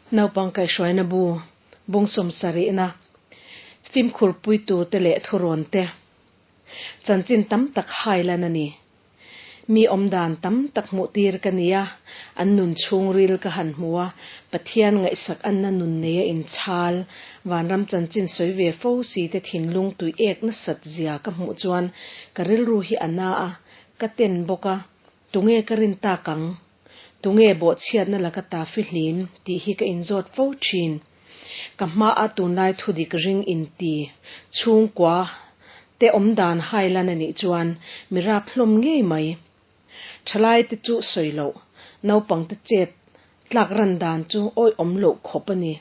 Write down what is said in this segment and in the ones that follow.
Naupang kaihhruaina bu bung sawmsarihna, fimkhurpui turte leh thurawnte, chanchin tam tak hailan a ni. Mi awmdan tam tak hmuhtir ka ni a, an nun chhungril ka han hmu a, Pathian ngaihsak anna nun neia inchhal, vanram chanchin sawi ve fo si te thinlung tui ek nasat zia ka hmuh chuan ka rilru hi a na a, ka ten bawk a, tunge ka rin tak ang? Tunge bawhchhiatna laka ta fihlim tih hi ka inzawt fo thin. Ka hmaa tunlai thudik ring inti chhungkua te awmdan hailan a nih chuan mi rap hlawm ngei mai. Thalai te chu sawi loh, naupang te chet tlak ran dan chu awihawm loh khawp a ni.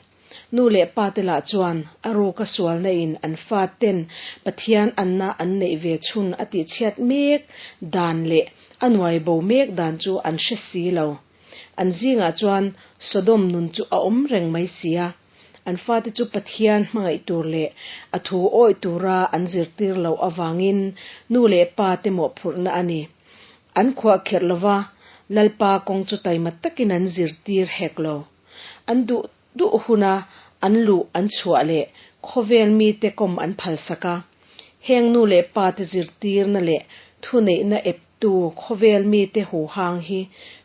Nu leh pa te lah chuan a ruka sualna in an fa ten Pathian anna an neih ve chhun a tihchhiat mek dan leh a nuai bo mek dan chu an hre si lo. An zingah chuan Sodom nun chu a awm reng mai si a. An fate chu Pathian hmangaih tur leh a thu awih tura an zirtir loh avangin nu leh pa te mawhphurhna a ni. An khuahkhirh lova, Lalpa kawng chu taima takin an zirtir hek lo. An duh duh huna an luh an chhuah leh khawvel mite kawm an phalsak a. Heng nu leh pa te zirtirna leh thuneihna eptu khawvel mite huhang hi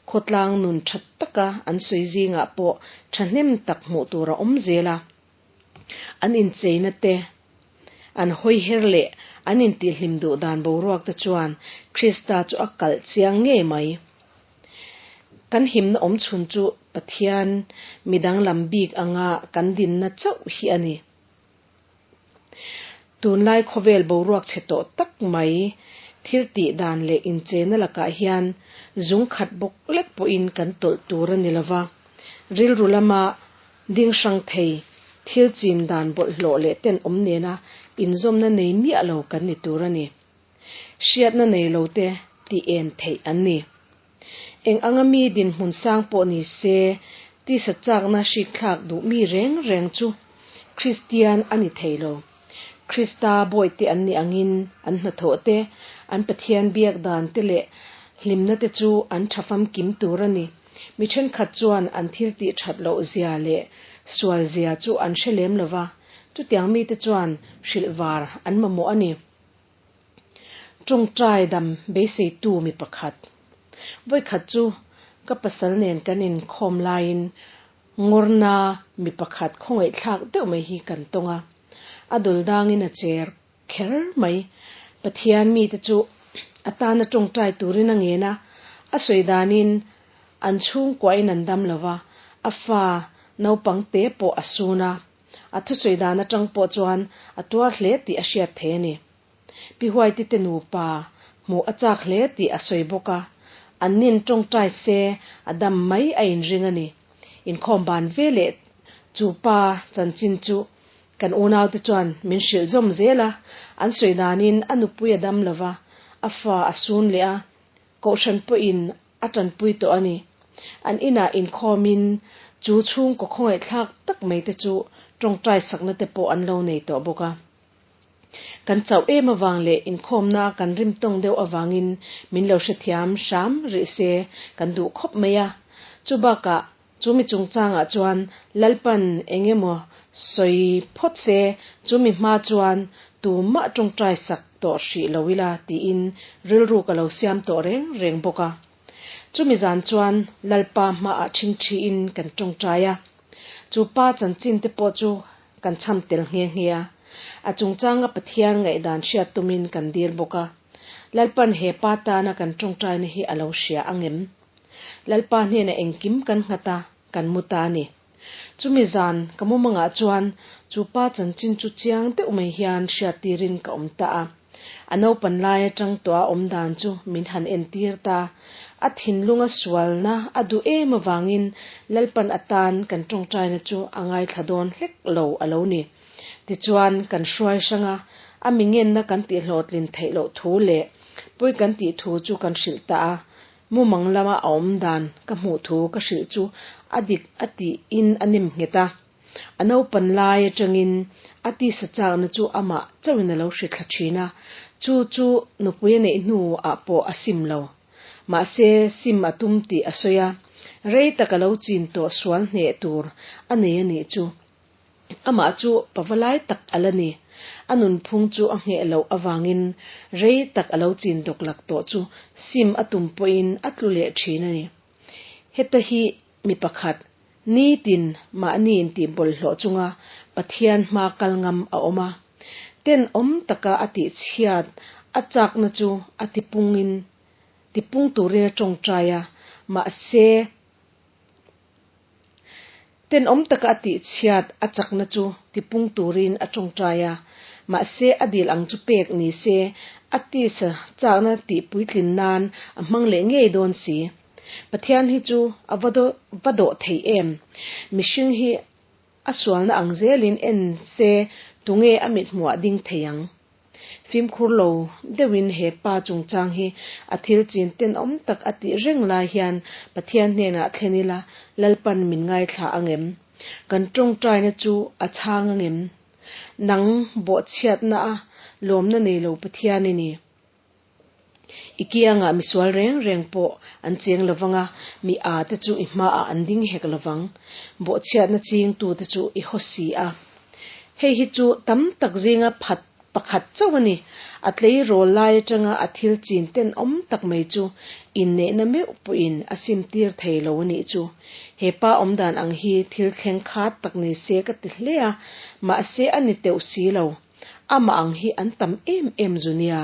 khawtlang nun tha taka an sawi zingah pawh thahnem tak hmuh tur a awm zel a. An incheina te, an hawiher leh an intihhlim duh dan boruak te chuan Krista chu a kalh chiang ngei mai. Kan himna awm chhun chu Pathian midanglam bik anga kan dinna chauh hi a ni. Tunlai khawvel boruak chhe tawh tak mai thil tih dan leh inchena lakah hian zung khat bawk lek pawhin kan tawlh tur a ni lova, rilru lama ding hrang thei thil chin dan bawlhhlawh leh tenawm nena inzawmna nei miah lo kan ni tur a ni. Hriatna nei lo te tih en theih an ni. Eng anga mi dinhmun sang pawh ni se, tisa chakna hrikthlak duh mi reng reng chu Kristian a ni thei lo. Krista bawihte an nih angin an hnathawh te, an Pathian biak dan te leh hlimna te chu an tha famkim tur a ni. Mi thenkhat chuan an thil tih that loh zia leh sual zia chu an hre lem lo va, chutiang mite chuan hrilh var an mamawh a ni. Tawngtai dam beiseitu mi pakhat. Vawikhat chu ka pasal nen kan inkhawm laiin ngawrna mi pakhat khawngaihthlak deuh mai hi kan tawng a. A dul dangin a cher kher mai. Pathian mite chu a tana tawngtai turin a ngen a, a sawi danin an chhungkuahin an dam lo va, a fa naupang te pawh a sun a. A thusawi dan atang pawh chuan a tuar hle tih a hriat thei a ni. Pi Huaiti te nupa hmuh a chak hle tih a sawi bawk a, an nin tawngtai se a dam mai a inring a ni. Inkhawm ban ve leh chu pa chanchin chu kan unaute chuan min hrilh zawm zel a, an sawi danin a nupui a dam lo va, a fa a sun leh a, kohhran pawhin a tanpui tawh a ni. An inah inkhawmin chu chhungkaw khawngaihthlak tak mai te chu tawngtai sakna te pawh an lo nei tawh bawk a. Kan chauh em avang leh inkhawmna kan rim tawng deuh avangin min lo hrethiam hram rih se kan duh khawp mai a. Chu bakah chu mi chungchangah chuan Lalpan eng emaw sawi phawt se chu mi hma chuan tumah tawngtai sak tawh hrih lo ila tiin rilru ka lo siam tawh reng reng bawk a. Chumi zan chuan Lalpa hmaah ṭhingṭhiin kan tawngtai a, chu pa chanchin te pawh chu kan chham tel nghe nghe a. A chungchanga Pathian ngaihdan hriat tumin kan dil bawk a. Lalpan he pa tana kan tawngtaina hi a lo hria ang em? Lalpa hnenah engkim kan nghat a, kan mu ta a ni. Chumi zan ka mumangah chuan chu pa chanchin chu chiang deuh mai hian hriattirin ka awm ta a. A naupan lai atang tawh a awm dan chu min han entir ta. A thinlunga sualna a duh em avangin Lalpan atan kan tawngtaina chu a ngaithla dawn hlek lo a lo ni. Tichuan kan hruai hrang a, a mi ngenna kan tihhlawhtlin theih loh thu leh pawi kan tih thu chu kan hrilh ta a. Mumang lama a awm dan ka hmuh thu ka hrilh chu a dik a tiin a nem nghet a. A naupan lai atangin a tisa chakna chu amah chauhin a lo hri thla thin a, chu chu nupui a neih hnu ah pawh a sim lo. Mahse sim a tum tih a sawi a. Rei tak a lo chin tawh sual hneh tur a nei a nih chu. Amah chu pavalai tak a la ni. A nunphung chu a ngheh loh avangin rei tak a lo chin dawklak tawh chu sim a tum pawhin a tlu leh thin a ni. Heta hi mi pakhat, nitin mahni intih bawlhhlawh chunga Pathian hma kal ngam a awm a. Tenawm taka a tihchhiat a chakna chu a tipungin tipung turin a tawngtai a, mahse, Tenawm taka a tihchhiat a chakna chu tipung turin a tawngtai a, mahse a dil ang chu pek ni se a tisa chakna tihpuitlin nan a hmang leh ngei dawn si. Pathian hi chu a va va dawh thei em? Mihring hi a sualna ang zelin en se tunge a mithmuah ding thei ang? Fimkhur lo deuhin he pa chungchang hi a thil chin tenawm tak a tih reng lai hian Pathian hnenah thlen ila Lalpan min ngaithla ang em? Kan tawngtaina chu a chhang ang em? Nang bawhchhiatna a lawmna nei lo Pathian i ni. I kiangah misual reng reng pawh an cheng lovang a, mi â te chu i hmaah an ding hek lovang. Bawhchhiatna chingtute chu i haw si a. Hei hi chu tam tak zinga phat pakhat chauh a ni. A tleirawl lai atanga a thil chin tenawm tak mai chu inneihna meuh pawhin a simtir thei lo a nih chu. He pa awmdan ang hi thil thleng khat tak ni se ka ti hle a, mahse a ni teuh si lo. Amah ang hi an tam em em zu nia.